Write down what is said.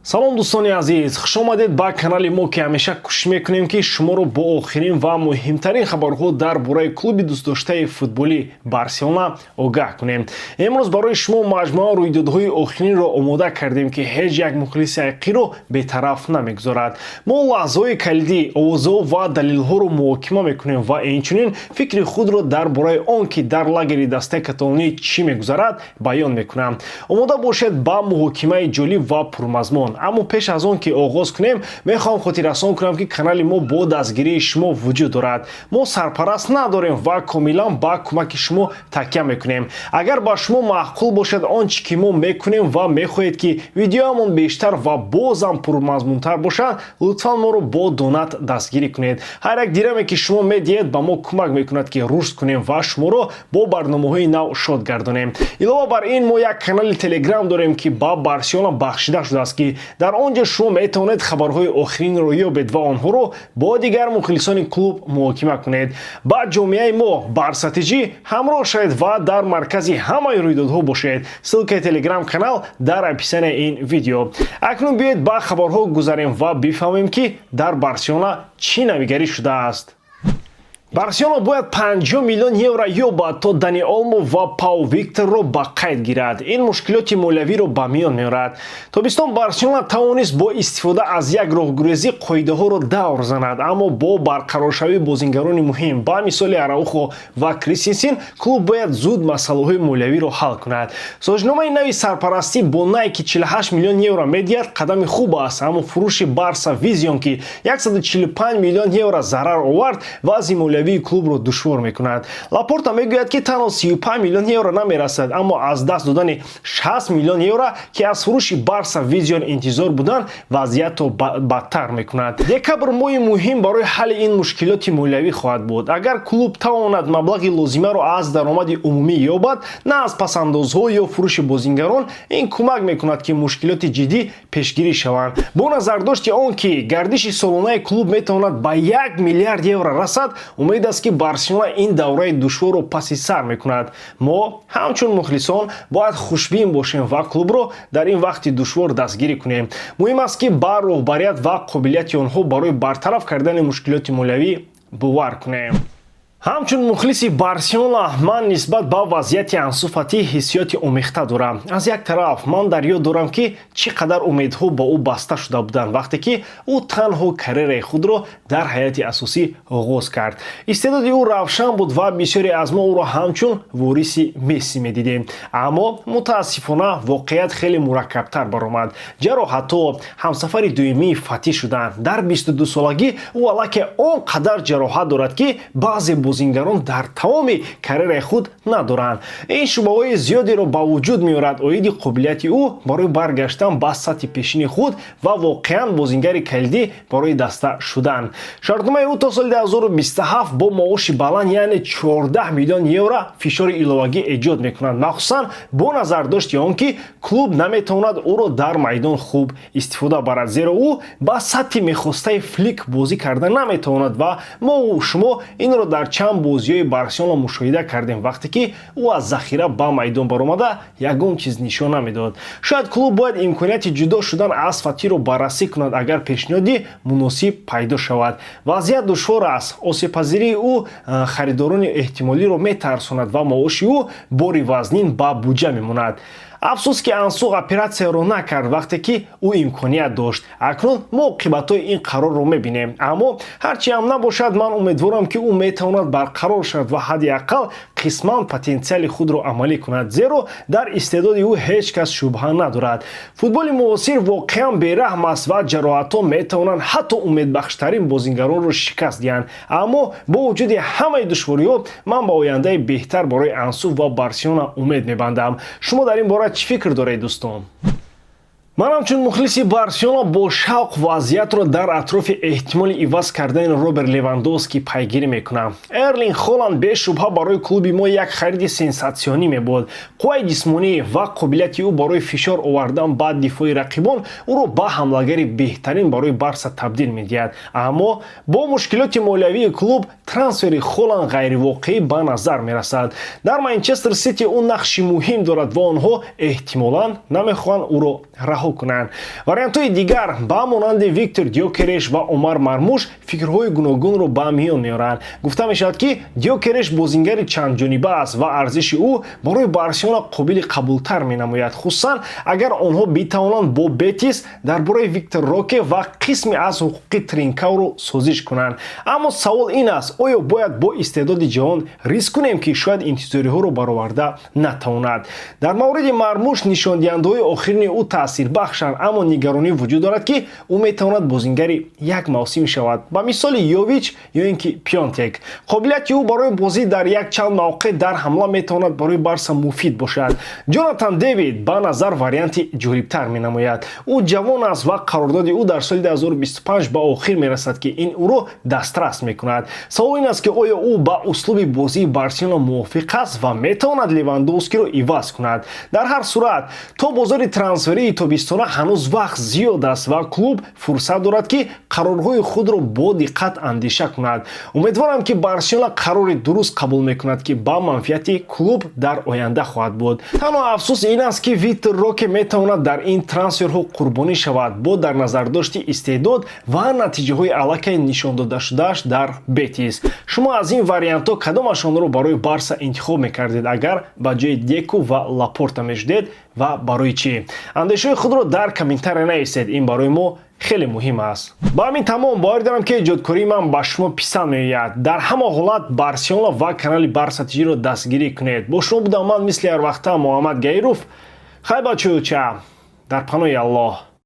Салом, дӯстони азиз, хушомадед ба канали мо, ки ҳамеша кӯшиш мекунем, ки шуморо бо охирин ва муҳимтарин хабарҳо дар бораи клуби дӯстдоштаи футболӣ Барселона огаҳ кунем. Имрӯз барои шумо маҷмӯа рӯйдодҳои охиринро омода кардем, ки ҳеҷ як мухлиси ҳақиқиро бетараф намегузорад. Мо лаҳзаҳои калидӣ, овозҳо ва далелҳоро муҳокима мекунем ва инчунин фикри худро дар бораи он, ки дар лагери дастаи каталонӣ чӣ мегузарад, баён мекунам. Омода бошед ба муҳокимаи ҷолиб ва пурмазмун. Аммо пеш аз он ки оғоз кунем, мехоҳам хотиррасон кунам, ки канали мо бо дастгирии шумо вуҷуд дорад. Мо сарпараст надорем ва комилан ба кӯмаки шумо такя мекунем. Агар ба шумо маъқул бошад он чӣ ки мо мекунем ва мехоҳед, ки видеоамон бештар ва бозам пурмазмунтар бошад, лутфан моро бо донат дастгирӣ кунед. Ҳар як дираме, ки шумо медиҳед, ба мо кӯмак мекунад, ки рушд кунем ва шуморо бо барномаҳои нав шод гардонем. Илова бар ин, мо як канали Телеграм дорем, ки ба Барселона бахшида шудааст, ки дар он ҷо шумо метавонед хабарҳои охиринро ёбед ва онҳоро бо дигар мухлисони клуб муҳокима кунед. Ба ҷомеаи мо Барса ТЖ ҳамроҳ шавед ва дар маркази ҳамаи рӯйдодҳо бошед. Ссылкаи Телеграм канал дар описанияи ин видео. Акнун биёед, ба хабарҳо гузарем ва бифаҳмем, ки дар Барселона чӣ навигарӣ шудааст. Барселона бояд 50 миллион евро ёбад, то Дани Олмо ва Пау Викторро ба қайд гирад. Ин мушкилоти молиявиро ба миён меорад. Тобистон Барселона тавонист бо истифода аз як роҳгурезӣ қоидаҳоро давр занад, аммо бо барқароршавии бозингарони муҳим, ба мисоли Араухо ва Кристенсен, клуб бояд зуд масъалаҳои молиявиро ҳал кунад. Созишномаи нави сарпарастӣ бо Найк, ки 48 миллион евро медиҳад, қадами хуб аст, аммо фурӯши Барса Визион, ки 145 миллион евро зарар овард, вазъи молиявии клубро душвор мекунад. Лапорта мегӯяд, ки танҳо 35 миллион евро намерасад, аммо аз даст додани 60 миллион евро, ки аз фурӯши Барса Визион интизор буданд, вазъиятро бадтар мекунад. Декабр моҳи муҳим барои ҳалли ин мушкилоти молиявӣ хоҳад буд. Агар клуб тавонад маблағи лозимаро аз даромади умумӣ ёбад, на аз пасандозҳо ё фурӯши бозингарон, ин кӯмак мекунад, ки мушкилоти ҷиддӣ пешгирӣ шаванд. Бо назардошти он ки гардиши солонаи клуб метавонад ба 1 миллиард евро расад, умед аст, ки Барселона ин давраи душворро паси сар мекунад. Мо ҳамчун мухлисон бояд хушбин бошем ва клубро дар ин вақти душвор дастгирӣ кунем. Муҳим аст, ки ба роҳбарият ва қобилияти онҳо барои бартараф кардани мушкилоти молиявӣ бовар кунем. Ҳамчун мухлиси Барселона ман нисбат ба вазъияти Ансу Фати ҳиссиёти омехта дорам. Аз як тараф, ман дар ёд дорам, ки чӣ қадар умедҳо ба ӯ баста шуда буданд, вақте ки ӯ танҳо карьераи худро дар ҳайати асосӣ оғоз кард. Истеъдоди ӯ равшан буд ва бисёре аз мо ӯро ҳамчун вориси Месси медидем. Аммо мутаассифона, воқеият хеле мураккабтар баромад. Ҷароҳатҳо ҳамсафари доимии Фатӣ шуданд. Дар 22-солагӣ ӯ аллакай он қадар ҷароҳат дорад, ки баъзе бозингарон дар тамоми карьераи худ надоранд. Ин шубҳаҳои зиёдеро ба вуҷуд меорад оиди қобилияти ӯ барои баргаштан ба сатҳи пешини худ ва воқеан бозингари калидӣ барои даста шудан. Шартномаи ӯ то соли 2027 бо маоши баланд, яъне 14 миллион евро, фишори иловагӣ эҷод мекунад, махсусан бо назардошти он ки клуб наметавонад ӯро дар майдон хуб истифода барад, зеро ӯ ба сатҳи мехостаи Флик бозӣ карда наметавонад. Ва мо шумо инро дар чанд бозиҳои Барселона мушоҳида кардем, вақте ки ӯ аз захира ба майдон баромада, ягон чиз нишон намедод. Шояд клуб бояд имконияти ҷудо шудан аз Фатиро баррасӣ кунад, агар пешниҳоди муносиб пайдо шавад. Вазъият душвор аст. Осебпазирии ӯ харидорони эҳтимолиро метарсонад ва маоши ӯ бори вазнин ба буҷа мемонад. Афсӯс, ки Ансу оператсияро накард, вақте ки ӯ имконият дошт. Акнун мо оқибатҳои ин қарорро мебинем. Аммо ҳарчи ҳам набошад, ман умедворам, ки ӯ метавонад барқарор шавад ва ҳадди ақал қисман потенсиали худро амалӣ кунад, зеро дар истеъдоди ӯ ҳеҷ кас шубҳа надорад. Футболи муосир воқеан бераҳм аст ва ҷароҳатҳо метавонанд ҳатто умедбахштарин бозингаронро шикаст диҳанд. Аммо бо вуҷуди ҳамаи душвориҳо, ман ба ояндаи беҳтар барои Ансу ва Барселона умед мебандам. Шумо дар ин бора чӣ фикр доред, дӯстон? Ман ҳамчун мухлиси Барселона бо шавқ вазъиятро дар атрофи эҳтимоли иваз кардани Роберт Левандовски пайгирӣ мекунам. Эрлинг Холанд бешубҳа барои клуби мо як хариди сенсатсионӣ мебуд. Қувваи ҷисмонӣ ва қобилияти ӯ барои фишор овардан ба дифои рақибон ӯро ба ҳамлагари беҳтарин барои Барса табдил медиҳад. Аммо бо мушкилоти молиявии клуб трансфери Холанд ғайривоқеӣ ба назар мерасад. Дар Манчестер Сити ӯ нақши муҳим дорад ва онҳо эҳтимолан намехоҳанд ӯро раҳо. раҳо кунанд. Вариантҳои дигар, ба монанди Виктор Дёкереш ва Омар Мармуш, фикрҳои гуногунро ба миён меоранд. Гуфта мешавад, ки Дёкереш бозингари чандҷониба аст ва арзиши ӯ барои Барселона қобили қабултар менамояд, хусусан агар онҳо битавонанд бо Бетис дар бораи Виктор Роке ва қисме аз ҳуқуқи Тринкауро созиш кунанд. Аммо савол ин аст: оё бояд бо истеъдоди ҷавон риск кунем, ки шояд интизориҳоро бароварда натавонад? Дар мавриди Мармуш нишондиҳандаҳои охирини ӯ таъсирбахшанд, аммо нигаронӣ вуҷуд дорад, ки ӯ метавонад бозингари як мавсим шавад, ба мисоли Йович ё ин ки Пионтек. Қобилияти ӯ барои бозӣ дар якчанд мавқеъ дар ҳамла метавонад барои Барса муфид бошад. Ҷонатан Дэвид ба назар варианти ҷолибтар менамояд. Ӯ ҷавон аст ва қарордоди ӯ дар соли 2025 ба охир мерасад, ки ин ӯро дастрас мекунад. Савол ин аст, ки оё ӯ ба услуби бозии Барселона мувофиқ аст ва метавонад Левандовскиро иваз кунад? Дар ҳар сурат, то бозори трансферии тобистона ҳанӯз вақт зиёд аст ва клуб фурсат дорад, ки қарорҳои худро бо диққат андеша кунад. Умедворам, ки Барселона қарори дуруст қабул мекунад, ки ба манфиати клуб дар оянда хоҳад буд. Танҳо афсӯс ин аст, ки Витор Роке метавонад дар ин трансферҳо қурбонӣ шавад, бо дар назардошти истеъдод ва натиҷаҳои аллакай нишондодашудааш дар Бетис. Шумо аз ин вариантҳо кадомашонро барои Барса интихоб мекардед, агар ба ҷои Деку ва Лапорта мешудед, ва барои чӣ? Андешаҳои худро дар комментария нависед, ин барои мо хеле муҳим аст. Ба ҳамин тамом. Бовар дорам, ки эҷодкории ман ба шумо писанд меояд. Дар ҳама ҳолат Барселона ва канали Барса ТЖро дастгирӣ кунед. Бо шумо будам ман, мисли ҳарвақта, Муҳаммад Гаиров. Хай, бачаюча, дар паноҳи Аллоҳ.